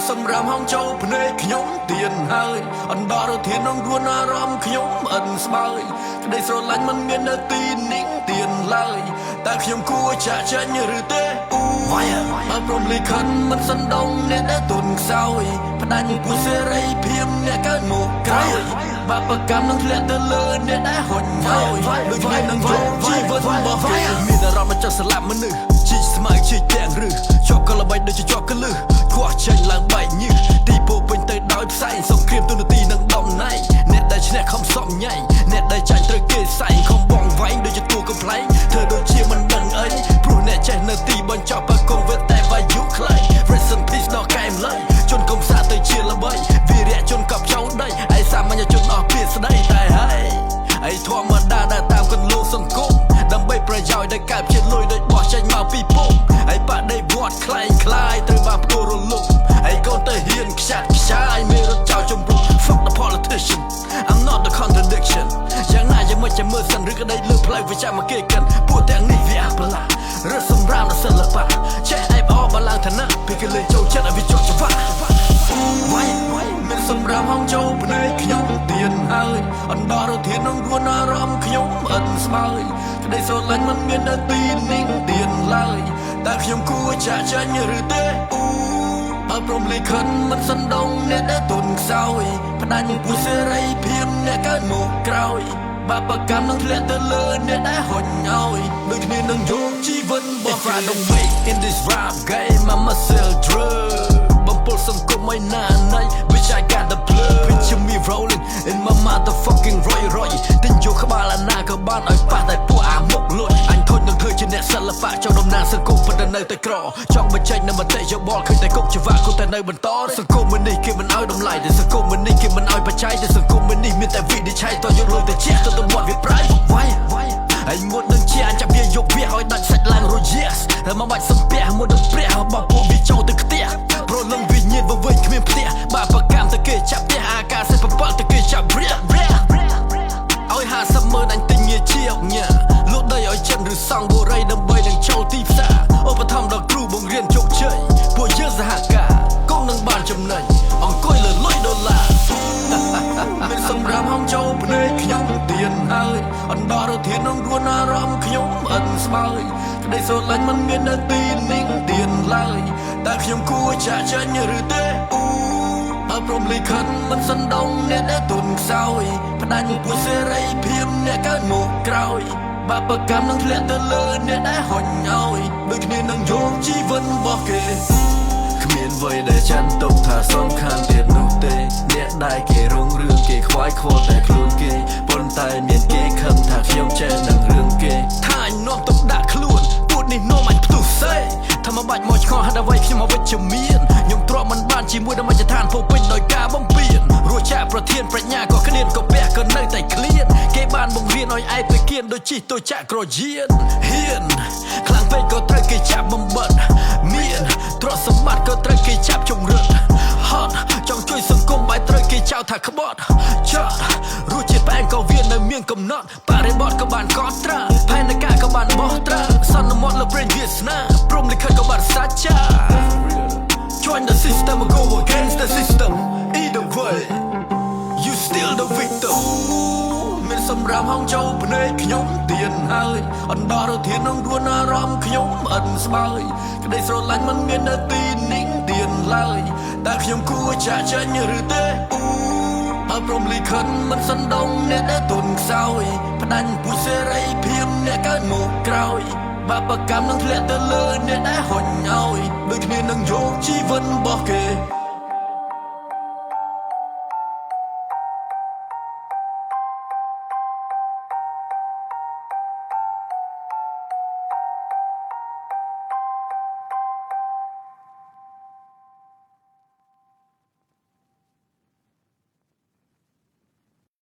សម្រាមហងចូលភ្នែកខ្ញុំទៀនហើយអណ្ដោរធាននឹងរួនអារម្មណ៍ខ្ញុំអិនស្បើយក្តីស្រឡាញ់មិនមាននៅទីនេះទៀនឡើយតែខ្ញុំគួរចាក់ចេញឬទេអូវាយបើព្រមលិខិតមិនសណ្ដងអ្នកដែលទុនខ្សោយផ្ដាច់ពូសេរីភាពអ្នកកើតមកក្រោយបាបកម្មនឹងធ្លាក់ទៅលើអ្នកដែលហុញហើយដូចគ្នានឹងយកជីវិតរបស់គេមានអារម្មណ៍ចង់ស្លាប់មនុស្សជីកស្មៅជីកទាំងរឹសជាប់កលបីដូចជាជាប់កលឹះខ្វះចេញឡើងបែកញើសទីពោពេញទៅដោយផ្សែងសង្គ្រាមទូនាទីនឹងដំណែងអ្នកដែលឈ្នះខំសំញែងអ្នកដែលចាញ់ត្រូវគេសែងខំបងវែងដូចជាតួកំ pl ែងធ្វើដូចជាមិនដឹងអីព្រោះអ្នកចេះនៅទីបញ្ចប់បើគង់វាតែវាយុខ្លី Rest in peace ដល់កែមលៃជនកុំសាទៅជាល្បីវីរៈជនកប់ចោលដីឯសាមញ្ញជនអស់ពីស្ដីតែហើយឯធម្មតាដែលតាមកន្លងសង្គមដើម្បីប្រយោជន៍ដែលកើតជាលុយដូចបោះចេញមកពីពុំឯបដិវត្តខ្លែងខ្លាយត្រូវបានផ្ដួលរលំឯកូនទៅហ៊ានខ្ចាត់ខ្ចាយមេរត់ចោលជំរុំ Fuck the politician, I'm not the contradiction យ៉ាងណាយ៉ាងមិនចាំមើលសិនឬក៏ដីលើផ្លូវវាចាំមកគេកិនពួកទាំងនេះវាអាប្រឡាឬសម្រាមដល់សិល្បៈចេះអែបអបឡើងឋានៈពេលគេលេងចូលចិត្តឲ្យវាជាប់ច្បាស់វាយមានសម្រាមហងចូលភ្នែកខ្ញុំទៀនហើយអណ្ដោរធាននឹងរួនអារម្មណ៍ខ្ញុំអិនស្បើយក្តីស្រឡាញ់មិនមាននៅទីនេះទៀនឡើយតែខ្ញុំគួរចាក់ចេញឬទេអូបើព្រមលិខិតមិនសណ្ដងអ្នកដែលទុនខ្សោយផ្ដាច់ពូសេរីភាពអ្នកកើតមកក្រោយបាបកម្មនឹងធ្លាក់ទៅលើអ្នកដែលហុញឲ្យដូចគ្នានឹងយកជីវិតរបស់ If I don't make in this rap game, I'ma sell drugs បំពុលសង្គមឲ្យណាណៃ Bitch, I got the plug. Picture me rolling in my motherfucking Roy Roy ទិញយកក្បាលអាណាក៏បានឲ្យប៉ះតែពួកអាមុខលុយអញធុញនឹងធ្វើជាអ្នកសិល្បៈចង់តំណាងសង្គមប៉ុន្តែនៅតែក្រចង់បញ្ចេញនៅមតិយោបល់ឃើញតែគុកច្បាក់គូតែនៅបន្តសង្គមនេះគេមិនឲ្យតម្លៃតែសង្គមនេះគេមិនឲ្យបច្ច័យតែសង្គមនេះមានតែវិនិច្ឆ័យតយកលុយទៅជះទៅទៅមាត់វាប្រៃវាយហើយមុននឹងជាអញចាប់វាយកវាឲ្យដាច់សាច់ឡើងរយ yes តែមកបាច់សំពះមុននឹងព្រះរបស់ពួកវាចូលទៅខ្ទះព្រលឹងវិញ្ញាណវវិញគ្មានផ្ទះបាបកម្មទៅគេចាប់ផ្ទះអាកាស7ទៅគេចាប់រៀបឲ្យ50ម៉ឺនអញទិញងារជាអញ្ញាលក់ដីឲ្យចិនឬសង់បុរីដើម្បីនឹងចូលទីផ្សារឧបត្ថម្ភដល់គ្រូបង្រៀនជោគជ័យពួកយើងសហការគង់នឹងបានចំណេញអង្គុយលើលុយដុល្លារមានសម្រាមហងចូលភ្នែកខ្ញុំទៀនហើយអណ្ដោរធាននឹងរួនអារម្មណ៍ខ្ញុំអិនស្បើយក្តីស្រឡាញ់មិនមាននៅទីនេះទៀនឡើយតែខ្ញុំគួរចាក់ចេញឬទេអូបើព្រមលិខិតមិនសណ្ដងអ្នកដែលទុនខ្សោយផ្ដាច់ពូសេរីភាពអ្នកកើតមកក្រោយបាបកម្មនឹងធ្លាក់ទៅលើអ្នកដែលហុញឲ្យដូចគ្នានឹងយកជីវិតរបស់គេ គ្មានអ្វីដែលចាត់ទុកថាសំខាន់ទៀតនោះទេអ្នកដែលគេរុងរឿងគេខ្វាយខ្វល់តែខ្លួនគេប៉ុន្តែមានគេខឹងថាខ្ញុំចេះដឹងរឿងគេ ថាអញនាំទុកដាក់ខ្លួនពួកនេះនាំអញផ្ទុះសេថាមកបាច់មកឆ្ងល់ហេតុអ្វីខ្ញុំអវិជ្ជមានខ្ញុំទ្រាំមិនបានជាមួយនឹងមជ្ឈដ្ឋានពោពេញដោយការបំពេញរសចាប្រធានប្រាជ្ញាក៏គ្លៀនក៏ពះក៏នៅតែឃ្លានគេបានបង្រៀនឲ្យឯងទៅគៀនដូចជីទៅចាក់ក្រយានហ៊ានខ្លាំងពេកក៏ត្រូវគេចាប់បំបិតមានទ្រព្យសម្បត្តិក៏ត្រូវគេចាប់ជំរិតហត់ចង់ជួយសង្គមបែរត្រូវគេចោទថាក្បត់ចត់រសជាតិផ្អែមក៏វានៅមានកំណត់បរិបទក៏បានកត់ត្រាផែនការក៏បានបោះត្រាសន្មត់លើព្រេងវាសនាព្រមលិខិតក៏បានសាចា Join the system or go against the system, either way you still the victim មានសម្រាមហងចូលភ្នែកខ្ញុំទៀនហើយអណ្ដោរធាននឹងរួនអារម្មណ៍ខ្ញុំអិនស្បើយក្តីស្រឡាញ់មិនមាននៅទីនេះទៀនឡើយតែខ្ញុំគួរចាក់ចេញឬទេអូបើព្រមលិខិតមិនសណ្ដងអ្នកដែលទុនខ្សោយផ្ដាច់ពូសេរីភាពអ្នកកើតមកក្រោយបាបកម្មនឹងធ្លាក់ទៅលើអ្នកដែលហុញឲ្យដូចគ្នានឹងយកជីវិតរបស់គេ